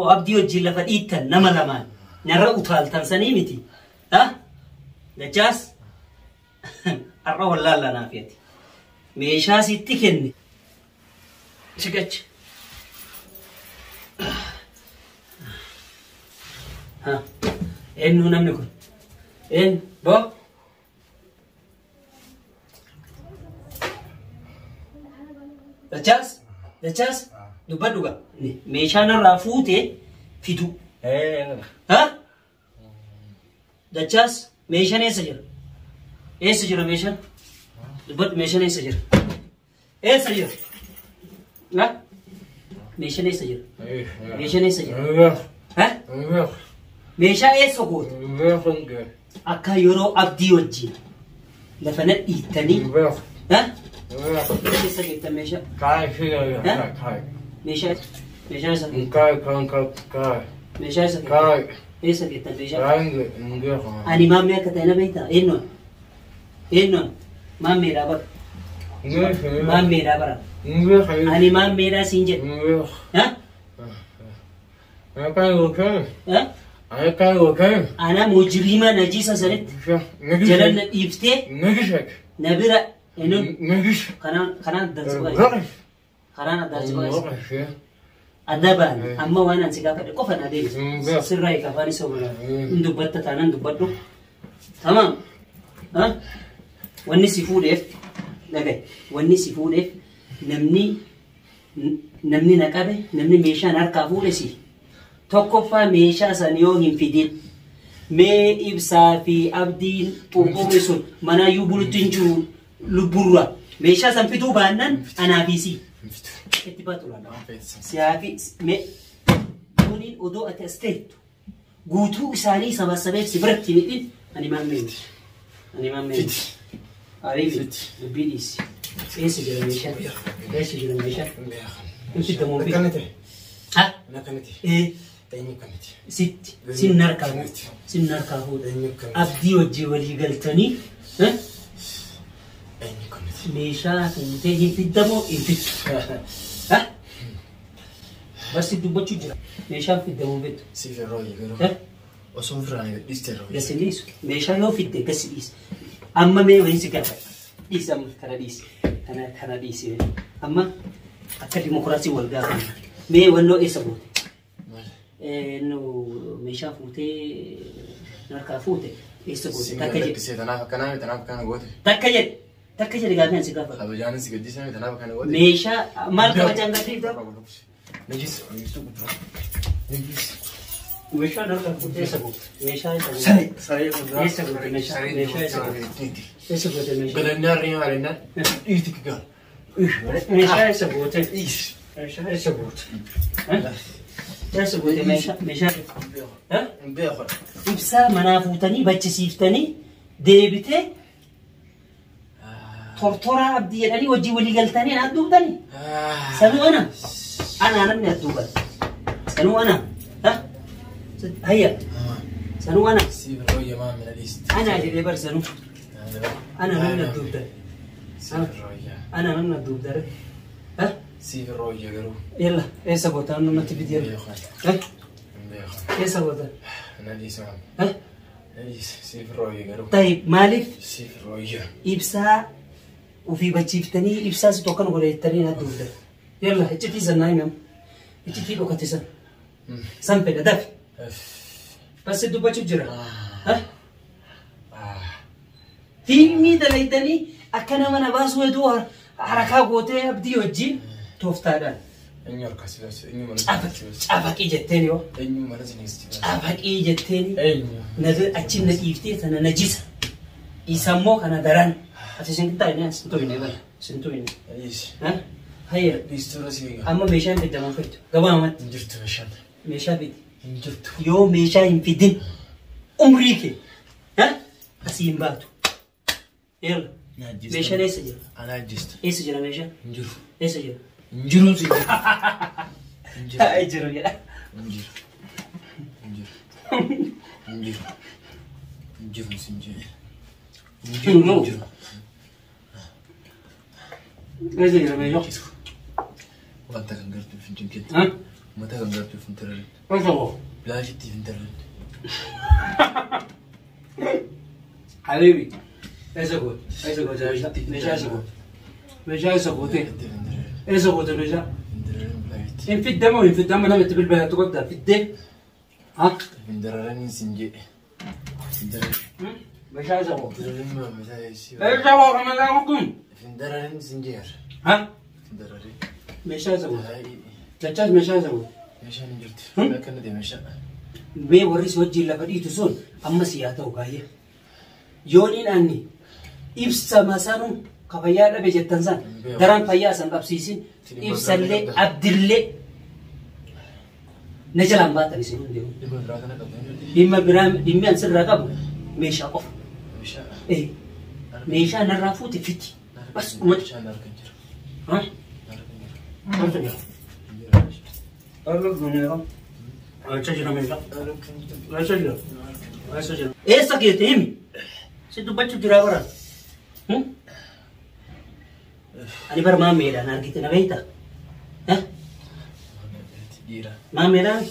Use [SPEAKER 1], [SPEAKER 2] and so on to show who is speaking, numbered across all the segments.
[SPEAKER 1] Abdii wajjin lafa dhiittan nama lamaan narra utaaltan sanii miti. Ha? Dachaas har'a wallaallaa naaf yetti. Meeshaa sitti kenne. Siqachi. Ha? Eenyu namni kun? Eenyu? Boo? Dachaas? Dachaas? Dubbadhu gaa. Meeshaa narraa fuutee fidu. Ha? Dachaas meeshaan eessa jira? Eessa jira meeshaan? Dubbadhu, meeshaan eessa jira? Eessa jira? Ha? Meeshaan eessa jira? Meeshaan eessa jira? Ha? Meeshaa eessa goote? Akka yeroo abdii wajjin lafa na dhiittanii. Ha? Eessa geettan meeshaa? Meeshaa eessa geettan? Meeshaa eessa geettan? Eessa geettan meeshaa? Ani maammee akka ta'e na beektaa? Eenyuun? Eenyuun? Maammeedhaa bara. Maammeedhaa bara. Ani maammeedhaa siin jedhe. Ha? Ha? Ana mujriima najisa sanitti jala na dhiiftee na bira eenyuun? Kanaan addaan si baay'isa. Karaan addaan si baay'isa. Adabaan amma waan ani si gaafadhe qofa na deebisa. Sirraa hiika afaan isa godha. Hin dubbatta taanaan dubbadhu. Tamaam. Ha? Wanni si fuudheef dhagaye. Wanni si fuudheef namni na qabe, namni meeshaan harkaa fuudhe si. Tokkoffaa, meeshaa san yoo hin fidin, mee ibsaa fi abdiin qurqurri sun manaayyuu bulutti hin jiru lubburra. Meeshaa san fiduu baannaan anaa fi si. Itti baatu laala. Siyaa fi mee kuniin odoo ati as teettu guutuu isaanii sabasabeef si biratti hin hidhin, ani maammee miti. Ani maammee miti. Ariifi dubbii dhiisi. Eessa jira meeshaan? Eessa jira meeshaan? Hin fiddamoo fiddu? Ha? Ee. Sitti sin narkaa fuudha. Sin narkaa fuudha. Abdii wajjin walii galtanii meeshaa fuutee hin fiddamoo hin fiddu? Ha? Barsi dubbachuu jira. Meeshaan fiddamoo fiddu?
[SPEAKER 2] Siif yeroo garuu. Osoo ofirraa gadhiiste yeroo.
[SPEAKER 1] Gasi dhiisu. Meeshaa yoo fidde gasi dhiisa. Amma mee wayii si gaafadha. Dhiisi, amma kana dhiisi. Kana dhiisi. Amma akka dimokiraasii wal gaafanna. Mee wannoo eessa goote? Nu meeshaa fuutee harkaa fuute eessa goote?
[SPEAKER 2] Takka jedhe. Gaddisee tanaaf akkanaa miti, tanaaf akkana goote.
[SPEAKER 1] Takka jedhe. Takka jedhe gaafii ani si gaafadha.
[SPEAKER 2] Kabajaanis si gaddisee miti, tanaaf akkana goote.
[SPEAKER 1] Meeshaa maal kabajaan gaddiifta?
[SPEAKER 2] Najis, najis guddaa. Najis.
[SPEAKER 1] Meeshaan harkaa fuute eessa goote? Meeshaa eessa goote?
[SPEAKER 2] Saree, saree guddaa.
[SPEAKER 1] Eessa goote meeshaa? Meeshaa eessa goote? Eessa goote meeshaa?
[SPEAKER 2] Galannaa rimaa galannaa. Dhiiti kigaa.
[SPEAKER 1] Meeshaa eessa goote? Meeshaa eessa goote? Eessa goote meeshaa? Meeshaa?
[SPEAKER 2] Beeku.
[SPEAKER 1] Ibsaa manaa fuutanii bachisiiftanii deebitee tortoraa abdii jedhanii hojii walii galtanii adduubtanii. Sanuu ana. Ana namni adduuban. Sanuu ana. Hayya. Sanuu ana.
[SPEAKER 2] Siif yeroo yamaa mina dhiisti.
[SPEAKER 1] Ana jedhee bar sanuu. Ana namni adduubtan.
[SPEAKER 2] Siif yeroo yaa.
[SPEAKER 1] Ana namni adduubtan.
[SPEAKER 2] Siif yeroo yaa garuu.
[SPEAKER 1] Yalla eessa gootaa namatti fidi yalla.
[SPEAKER 2] Beeku. Beeku.
[SPEAKER 1] Eessa gootaa?
[SPEAKER 2] Na dhiisi maama. Na dhiisi. Siif yeroo yaa garuu.
[SPEAKER 1] Tayyib, maaliif
[SPEAKER 2] Siif yeroo yaa.
[SPEAKER 1] ibsaa ofii bachiiftanii ibsaa si tokkan godhettanii na adduubtan. Yalla iccitii san naa himam. Iccitii dhokate san. San fedha dafi. Basi dubbachuu jira. Fiilmii dalaydanii akka nama na baasuu hedduu harakaa gootee abdii wajjin tooftaadhaan.
[SPEAKER 2] Eenyu harkaa si baase? Eenyu mana si baase?
[SPEAKER 1] Cafaqii jetteen yoo.
[SPEAKER 2] Eenyu mana si baase?
[SPEAKER 1] Cafaqii jetteen.
[SPEAKER 2] Eenyu?
[SPEAKER 1] Na achi na dhiiftee sana najisa. Isa immoo kana daran. Ati sin qixxaa'ine, sin tuqine bara. Sin tuqine.
[SPEAKER 2] Dhiisi.
[SPEAKER 1] Hayya.
[SPEAKER 2] Dhiistuu si eega.
[SPEAKER 1] Amma meeshaan fiddaman fiddu. Gabaabumatti.
[SPEAKER 2] Hin jirtu meeshaan.
[SPEAKER 1] Meeshaa fidi.
[SPEAKER 2] Hin jirtu.
[SPEAKER 1] Yoo meeshaa hin fidin umrii kee asii hin baatu. Yalla. Meeshaan eessa jira?
[SPEAKER 2] Ana ajjeesta.
[SPEAKER 1] Eessa jira meeshaan?
[SPEAKER 2] Hin jiru.
[SPEAKER 1] Eessa jira?
[SPEAKER 2] Hin jiru si jiru. Hin jiru.
[SPEAKER 1] Hin jiru jedha.
[SPEAKER 2] Hin jiru. Hin jiru. Hin jiru. Hin jiru si hin jiru. Hin jiru. Hin jiru.
[SPEAKER 1] Eessa jira meeshaan?
[SPEAKER 2] Wanta kan gartuu hin jiru. Uummata gargaartuuf hin dararin.
[SPEAKER 1] Eessa goote?
[SPEAKER 2] Bilaashittiif hin dararin.
[SPEAKER 1] Habibi. Eessa goote? Eessa goote? Meeshaa eessa goote? Meeshaa eessa goote?
[SPEAKER 2] Bilaashittiif hin dararin.
[SPEAKER 1] Eessa goote meeshaa?
[SPEAKER 2] Hin dararin bilaashitti.
[SPEAKER 1] Hin fiddamoo hin fiddamma nama itti bilbilatu qabda fiddee. Ha?
[SPEAKER 2] Hin dararaniin sin jedhe. Hin dararin.
[SPEAKER 1] Meeshaa eessa goote?
[SPEAKER 2] Hin dararin maame taa'ee.
[SPEAKER 1] Eessa goote meeshaan kun?
[SPEAKER 2] Hin dararin sin jedhe.
[SPEAKER 1] Ha?
[SPEAKER 2] Hin dararin.
[SPEAKER 1] Meeshaa eessa goote?
[SPEAKER 2] Taa'ee.
[SPEAKER 1] Chachaas meeshaa eessa goote?
[SPEAKER 2] Meeshaan hin jirtu.
[SPEAKER 1] Hmm?
[SPEAKER 2] Akka inni meeshaa.
[SPEAKER 1] Mee warri si wajjin lafa dhiitu sun amma si haa ta'u baay'ee. Yooniin anni ibsa masanuu ka fayyaa dhabe jettan san daran fayyaa san qabsiisin ibsallee abdillee na jalaan baatan isin hundinuu.
[SPEAKER 2] Dhimma biraa kana qabdu hin jirti.
[SPEAKER 1] Dhimma biraa dhimmi an sirraa qabu meeshaa qofa.
[SPEAKER 2] Meeshaa.
[SPEAKER 1] Eh, meeshaa narraa fuute fiti. Bas dhumatu.
[SPEAKER 2] Meeshaan harka hin jiru.
[SPEAKER 1] Ha?
[SPEAKER 2] Harka hin jiru.
[SPEAKER 1] Maaltu jira?
[SPEAKER 2] Hin jiru meeshaa.
[SPEAKER 1] Eessa jira meeshaa?
[SPEAKER 2] Harka hin jiru.
[SPEAKER 1] Eessa jira? Eessa jira? Eessa keete himi? Si dubbachuu jira bara. Ani bara maammeedhaan argite na beektaa? Eh?
[SPEAKER 2] Dhiira.
[SPEAKER 1] Maammeedhaan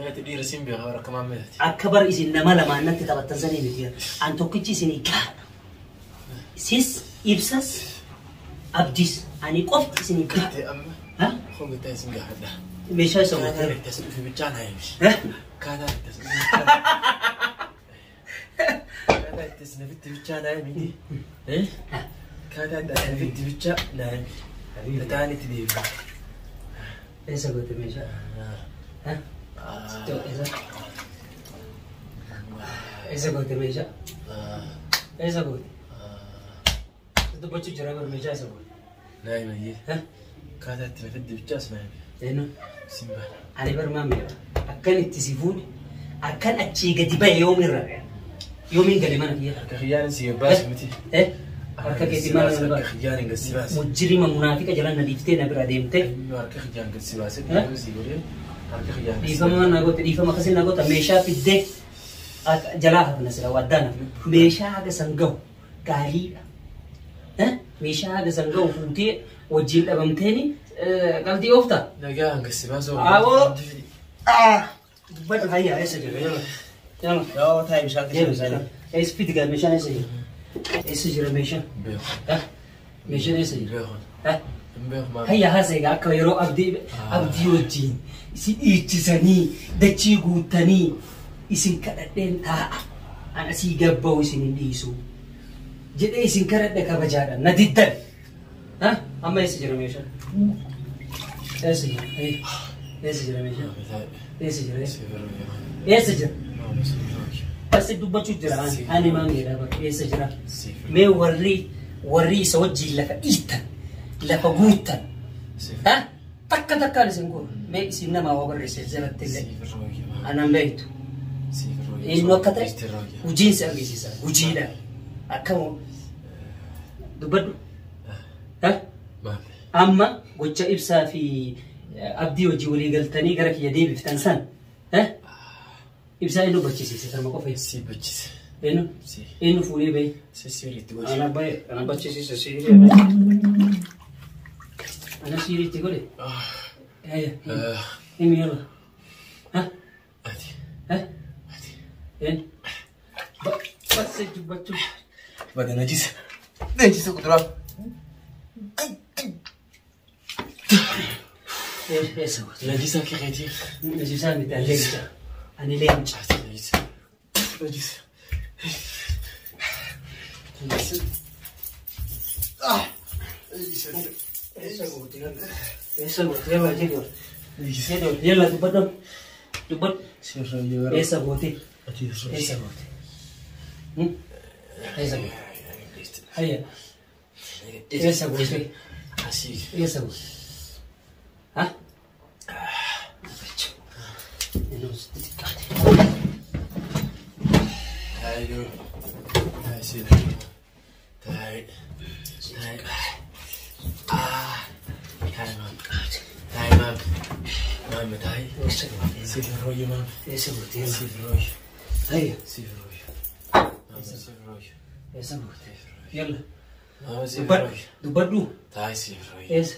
[SPEAKER 2] Ati dhiira siin beekaa bara akka maammeedhaati.
[SPEAKER 1] akka bara isin nama lamaan natti taphattan sanii miti. An tokkichi isinii gaadha. Sis ibsas abdis ani qofti isinii gaadha.
[SPEAKER 2] Ta'e amma
[SPEAKER 1] Ha?
[SPEAKER 2] honga ta'e sin gaafadha.
[SPEAKER 1] Meeshaa isa
[SPEAKER 2] Kaataa
[SPEAKER 1] goote.
[SPEAKER 2] itti as dhufe bichaa naa himi.
[SPEAKER 1] Eh?
[SPEAKER 2] Kaataa itti as dhufe bichaa naa himi. Kaataa itti as nafitti bichaa naa himi. Eh? Kaataa itti as nafitti bichaa naa himi. Tataan itti deebi'a.
[SPEAKER 1] Eessa goote meeshaa? Ha? Eessa? Eessa goote meeshaa? Eessa goote? Dubbachuu jira bara meeshaa eessa goote?
[SPEAKER 2] Naa himi ayyee.
[SPEAKER 1] Ha?
[SPEAKER 2] Kaataa itti nafitti bichaas naa himi.
[SPEAKER 1] Eenyu?
[SPEAKER 2] Siin baana.
[SPEAKER 1] Ani bara maammeedha. Akkan itti si fuudhe akkan achii gadi bahe yoomirra yoomiin gale mana kiyya.
[SPEAKER 2] Harka kiyyaan si baase miti.
[SPEAKER 1] Eh? Harka keetii mana na
[SPEAKER 2] Harka
[SPEAKER 1] baase.
[SPEAKER 2] kiyyaan gad si baase.
[SPEAKER 1] Mujjirima munaafiqa jala na dhiiftee na bira deemte.
[SPEAKER 2] Harka kiyyaan gad si baase. Dhiifama si godhee. Harka kiyyaan gad si
[SPEAKER 1] Dhiifama na goote dhiifama akkasii na goota meeshaa fiddee jalaa hafna sila waddaan hafna. Meeshaa haga san gahu gaariidha. Eh? Meeshaa haga san gahu fuutee wajjin dhabamteeni qalbii oofta.
[SPEAKER 2] Nagaa hanga si baase.
[SPEAKER 1] Aboo. Dubbadhu hayyaa eessa jira? Yalla. Yalla.
[SPEAKER 3] Yoo taa'e bishaan
[SPEAKER 1] Deemu
[SPEAKER 3] keessa
[SPEAKER 1] sana. Eessa fidi gaa meeshaan eessa jira? Eessa jira meeshaan?
[SPEAKER 2] Beeku.
[SPEAKER 1] Ha? Meeshaan eessa jira?
[SPEAKER 2] Beeku.
[SPEAKER 1] Ha?
[SPEAKER 2] Hin beeku maal.
[SPEAKER 1] Hayya haasa'e akka yeroo abdii abdii wajjin isin dhiichisanii dachii guuttanii isin kadhadheen taa'a. An asii gabba'u isin hin dhiisu. Jedhee isin kadhadhe kabajaadha. Na diddan. Ha? Amma eessa jira meeshaan? Eessa jira? Hayya. Eessa jira meeshaan? Eessa jira? Eessa jira? Asi dubbachuu jira ani ani maammeedha bara eessa jira? Mee warri warri isa wajjin lafa dhiittan lafa guuttan ha? Takka takkaan isin kun mee isin namaa waa barreesse jalatti illee anan beektu. Eenyu akka ta'e hojiin si argisiisa hojiidha. Akkam dubbadhu. Ha? Amma gocha ibsaa fi abdii hojii walii galtanii gara kiyya deebiftan san ha? Ibsaa eenyu bachisiise sama qofa ibsa.
[SPEAKER 2] Si bachise.
[SPEAKER 1] Eenyu?
[SPEAKER 2] Si.
[SPEAKER 1] Eenyu fuudhee bahe?
[SPEAKER 2] Si sirriitti godhe.
[SPEAKER 1] Ana bahe ana bachisiise siirii. Ana siiriitti godhe. Himi yalla. Ha?
[SPEAKER 2] Ati.
[SPEAKER 1] Ha?
[SPEAKER 2] Ati.
[SPEAKER 1] Eenyu? Basse dubbachuu.
[SPEAKER 2] Bada najisa. Najisa kuduraa.
[SPEAKER 1] Eessa goote?
[SPEAKER 2] Najisa akka keetii.
[SPEAKER 1] Najisaa miti ani leenca. Ani leenca.
[SPEAKER 2] Ati najisa. Najisa. Najisa. Ah! Najisa.
[SPEAKER 1] Eessa goote yalla? Eessa goote yalla jedhi ol. Jedhi ol yalla dubbadhu. Dubbadhu.
[SPEAKER 2] Sirra yoo
[SPEAKER 1] Eessa goote?
[SPEAKER 2] Ati sirra.
[SPEAKER 1] Eessa goote? Eessa goote? Hayya. Eessa goote?
[SPEAKER 2] Asii.
[SPEAKER 1] Eessa goote? Ha? Inni sitti xiqqaate.
[SPEAKER 2] Taa'ee Taa'ee sirra. Taa'ee. Taa'ee. Ah! Taa'ee maam. Taa'ee maam. Maam taa'ee.
[SPEAKER 1] Eessa goote?
[SPEAKER 2] Sirra rooyye maam.
[SPEAKER 1] Eessa goote?
[SPEAKER 2] Sirra rooyye.
[SPEAKER 1] Hayya.
[SPEAKER 2] Sirra rooyye. Maam sirra rooyye.
[SPEAKER 1] Eessa goote? Yalla.
[SPEAKER 2] Maam sirra
[SPEAKER 1] Dubbadhu.
[SPEAKER 2] rooyye.
[SPEAKER 1] Dubbadhu.
[SPEAKER 2] Taa'ee sirra rooyye.
[SPEAKER 1] Eessa?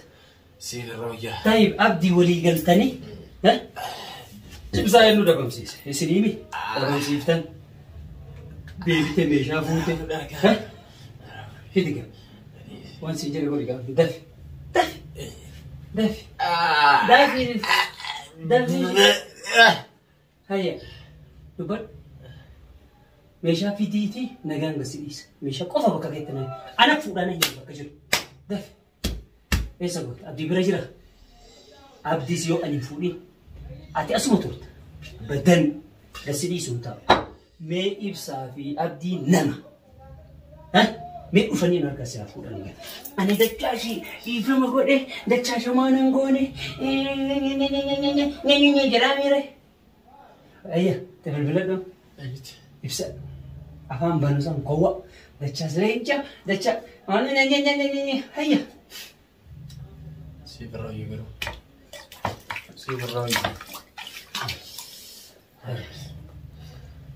[SPEAKER 2] Sirra rooyye.
[SPEAKER 1] Taayib abdii walii galtanii Ibsaa eenyu dhabamsiise? Isinii dhabamsiiftan. Deebitee meeshaa fuute. Fidi gaa. Waan siin jedhe godhi gaa. Dafi. Dafi. Dafi. Dafi. Dafi. Hayya. Dubbadhu. Meeshaa fidiitii nagaan gasi dhiisa. Meeshaa qofa bakka keetti nagaan. Ana fuudhaan hin bakka jiru. Dafi. Eessa goote? Abdii bira jira. Abdiis yoo ani hin fuudhin ati asuma turta. Badan gasi dhiisu hin taa'u. Mee ibsaa fi abdii nama. Mee dhufanii harka isaa fuudhanii gala. Ani dachaashii dhiifama godhe dachaasha maanan goone jedhaa miire. Ayya bilbiladhu. Ibsa afaan banu san gowwa dachaas leenca dacha hayya.
[SPEAKER 2] Siif irraa hojii garuu. Siif irraa hojii.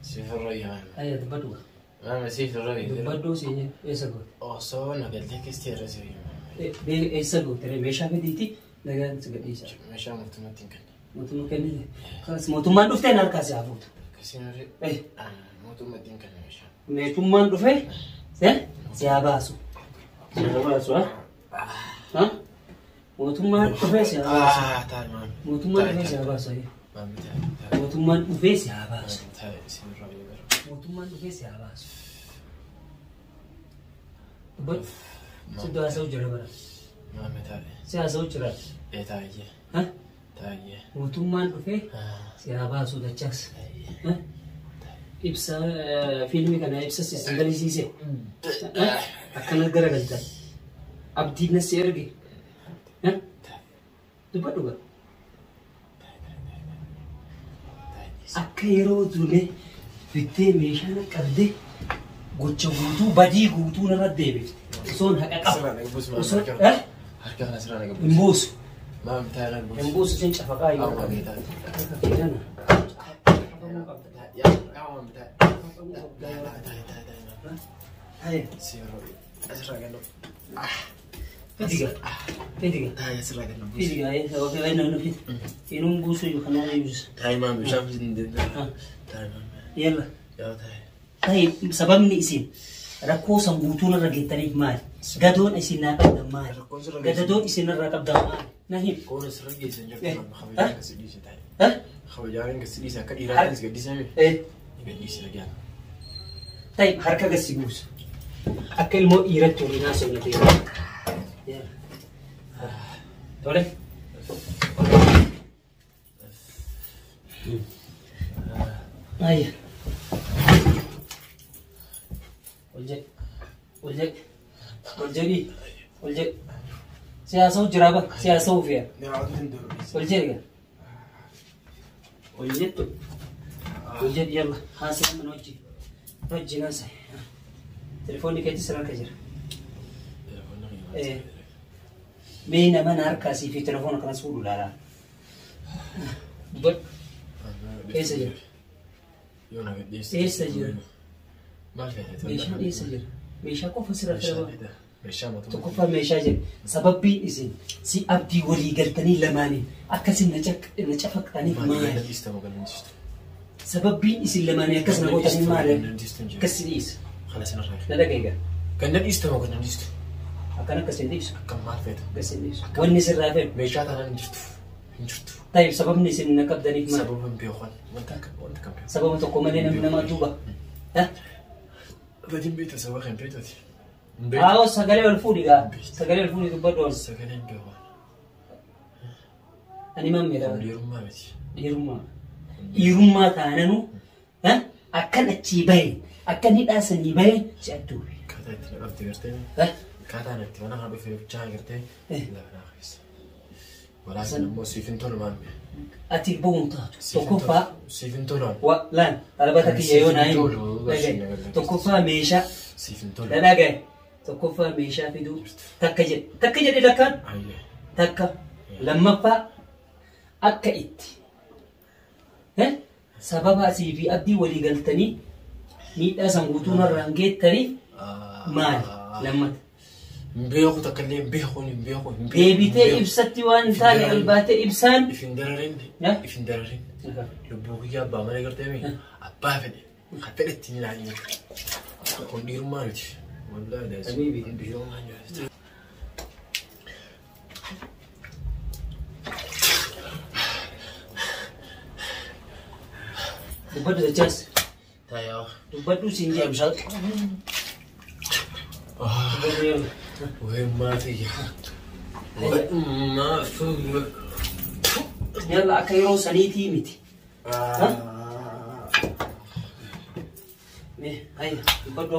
[SPEAKER 2] Siif irraa hojii maama.
[SPEAKER 1] Ayya dubbadhu.
[SPEAKER 2] Maama siif irraa hojii.
[SPEAKER 1] Dubbadhu siin eessa goote?
[SPEAKER 2] Osoo na galtee keessatti irra si hojii maama.
[SPEAKER 1] Eessa goote? Meeshaa fidiiti nagaan si gadhiisa.
[SPEAKER 2] Meeshaa mootummaatti hin kenne.
[SPEAKER 1] Mootummaa kennite. Kaas mootummaan dhuftee harkaa si haa fuutu.
[SPEAKER 2] Akkasiin hojii. Mootummaatti hin kenne meeshaa.
[SPEAKER 1] Mootummaan dhufee si haa baasu. Si haa baasu haa? Mootummaan dhufee si haa baasu.
[SPEAKER 2] Taa'e maama.
[SPEAKER 1] Mootummaan dhufee si haa baasu.
[SPEAKER 2] Maama taa'e.
[SPEAKER 1] Mootummaan dhufee si haa baasu.
[SPEAKER 2] Taa'e siif irraa hojii garuu.
[SPEAKER 1] Mootummaan dhufee si haa baasu. Dubbadhu. Siddoo haasa'u jira bara.
[SPEAKER 2] Maama taa'e.
[SPEAKER 1] Si haasa'u jira.
[SPEAKER 2] Ee taa'e. Taa'e.
[SPEAKER 1] Mootummaan dhufee si haa baasu dachaas. Ibsa fiilmii kana ibsa si galisiise. Akkana garagalta. Abdiin na si erge. Dubbadhu gaa. Akka yeroo dulee bittee meeshaa qabdee gocha guutuu badii guutuu narra deebifte. Osoon haqa qaba. Osoo
[SPEAKER 2] Harka kana sirraa naga
[SPEAKER 1] hin buusu.
[SPEAKER 2] Maama taa'e naga buusu.
[SPEAKER 1] Hin buusu sin cafaqaa yoo
[SPEAKER 2] Amma
[SPEAKER 1] qabu.
[SPEAKER 2] taa'e.
[SPEAKER 1] Keedana.
[SPEAKER 2] Yaa maama taa'e. Taa'e taa'e taa'e.
[SPEAKER 1] Hayya.
[SPEAKER 2] Siif irraa hojii. Asirraa gannu.
[SPEAKER 1] Fidi gaa. Fidi gaa.
[SPEAKER 2] Taa'e asirraa gannu.
[SPEAKER 1] Fidi gaa. Fidi. Inuu buusu iyyuu kanaan eeyyuusa.
[SPEAKER 2] Taa'e maama bishaan hin danda'u. Taa'e maama.
[SPEAKER 1] Yalla.
[SPEAKER 2] Yaa taa'e.
[SPEAKER 1] Ta'i sababni isin rakkoo san guutuu narra geettaniif maali? Gadoon isin naa qabdan maali? Gadadoon isin narraa qabdan maali? Na himi.
[SPEAKER 2] Koon asirra geessan jirtu
[SPEAKER 1] Eh.
[SPEAKER 2] maama kabajaan kasi dhiise taa'e.
[SPEAKER 1] Eh?
[SPEAKER 2] Kabajaan kasi dhiise akka dhiiraatiin si gaddisame.
[SPEAKER 1] Eh.
[SPEAKER 2] Gaddise dhagaan.
[SPEAKER 1] Ta'i harka gasi buusa. Akka ilmoo dhiiratti waliin haasofna ta'e. Yalla. Tole. Ayya. Ol jedhi. Ol jedhi. Ol jedhi. Ol jedhi. Si haasa'u jira ba. Si haasa'u fe'a. Ol jedhi gaa. Ol jettu. Ol jedhi yalla. Haasa'u mana hojii. Hojii haasa'e. Telefoonni keetti sirra harka jira. Mee nama na harkaa fi telefoona kanas fuudhu ilaalaa. Dubbadhu. Eessa jira?
[SPEAKER 2] Yoo na gadhiiste.
[SPEAKER 1] Eessa jira?
[SPEAKER 2] Maal fayyada?
[SPEAKER 1] Meeshaan eessa jira? Meeshaa qofa sirra
[SPEAKER 2] Meeshaa
[SPEAKER 1] fira.
[SPEAKER 2] fida. Meeshaa mootummaa.
[SPEAKER 1] Tokkoffaa meeshaa jira. Sababbiin isin si abdii walii galtanii lamaaniin akkasin na cafaqxaniif
[SPEAKER 2] Maal
[SPEAKER 1] maali?
[SPEAKER 2] gadhiiste moo gadhiistu?
[SPEAKER 1] Sababbiin isin lamaanii akkas na gootaniif maali? Akkas si dhiisa.
[SPEAKER 2] Kana sinarraa.
[SPEAKER 1] Na dhaga'i gaa.
[SPEAKER 2] Kan na dhiiste moo kan na dhiistu?
[SPEAKER 1] Akkan akkas hin dhiisu.
[SPEAKER 2] Akkam maal fayyada?
[SPEAKER 1] Akkas hin dhiisu. Wanni sirraa fe'u.
[SPEAKER 2] Meeshaa taanaan hin jirtu. Hin jirtu.
[SPEAKER 1] Ta'iif sababni isin na qabdaniif maali?
[SPEAKER 2] Sababa hin beeku wanta akka wanta kan beeku.
[SPEAKER 1] Sababa tokko malee namni nama duuba.
[SPEAKER 2] Badiin beekta sababa kan beektuuti. Hin beektu.
[SPEAKER 1] Haa sagalee ol fuudhi gaa. Sagalee ol fuudhi dubbadhu ol.
[SPEAKER 2] Sagalee hin beeku.
[SPEAKER 1] Ani maal miidhaa?
[SPEAKER 2] Dhiirummaa miti.
[SPEAKER 1] Dhiirummaa. Dhiirummaa taananu akkan achii bahe akkan hidhaa sanii bahe si adduube.
[SPEAKER 2] Akkaataa itti na qabde gartee. Akkaataa itti mana kana dhufee bichaa gartee. Lafa naa keessa. Walaasin immoo siif hin tolu maal
[SPEAKER 1] Ati bahuun taatu. Tokkoffaa
[SPEAKER 2] Siif hin tolu.
[SPEAKER 1] laan dhalabata kiyya yoo naa himu. Tokkoffaa meeshaa
[SPEAKER 2] Siif hin tolu.
[SPEAKER 1] dhadhaa Tokkoffaa meeshaa fiduu takka jedhe. Takka jedhe lakkaan.
[SPEAKER 2] Ayyee.
[SPEAKER 1] Takka lammaffaa akka itti sababa asii fi abdii walii galtanii miidhaa san guutuu narraan geettaniif maali lammata.
[SPEAKER 2] Hin beeku takka illee hin beeku hin beeku hin beeku.
[SPEAKER 1] Deebitee ibsatti waan hin taane ol baatee ibsaan.
[SPEAKER 2] If hin dararin.
[SPEAKER 1] Ya?
[SPEAKER 2] If hin dararin. Lubbuu kiyya abbaa mana gartee mi? Abbaa fedhe. Kan fedhetti hin ilaalin. Kun dhiirummaa miti. Wallaahi daas.
[SPEAKER 1] Habibi.
[SPEAKER 2] Kun dhiirummaa miti.
[SPEAKER 1] Dubbadhu dachaas.
[SPEAKER 2] Taayaa.
[SPEAKER 1] Dubbadhu siin jee bishaan. Dubbadhu yoo.
[SPEAKER 2] Wayii maatii. Wayii maatii.
[SPEAKER 1] Yalla akka yeroo saniitii miti. Mee hayya dubbadhu.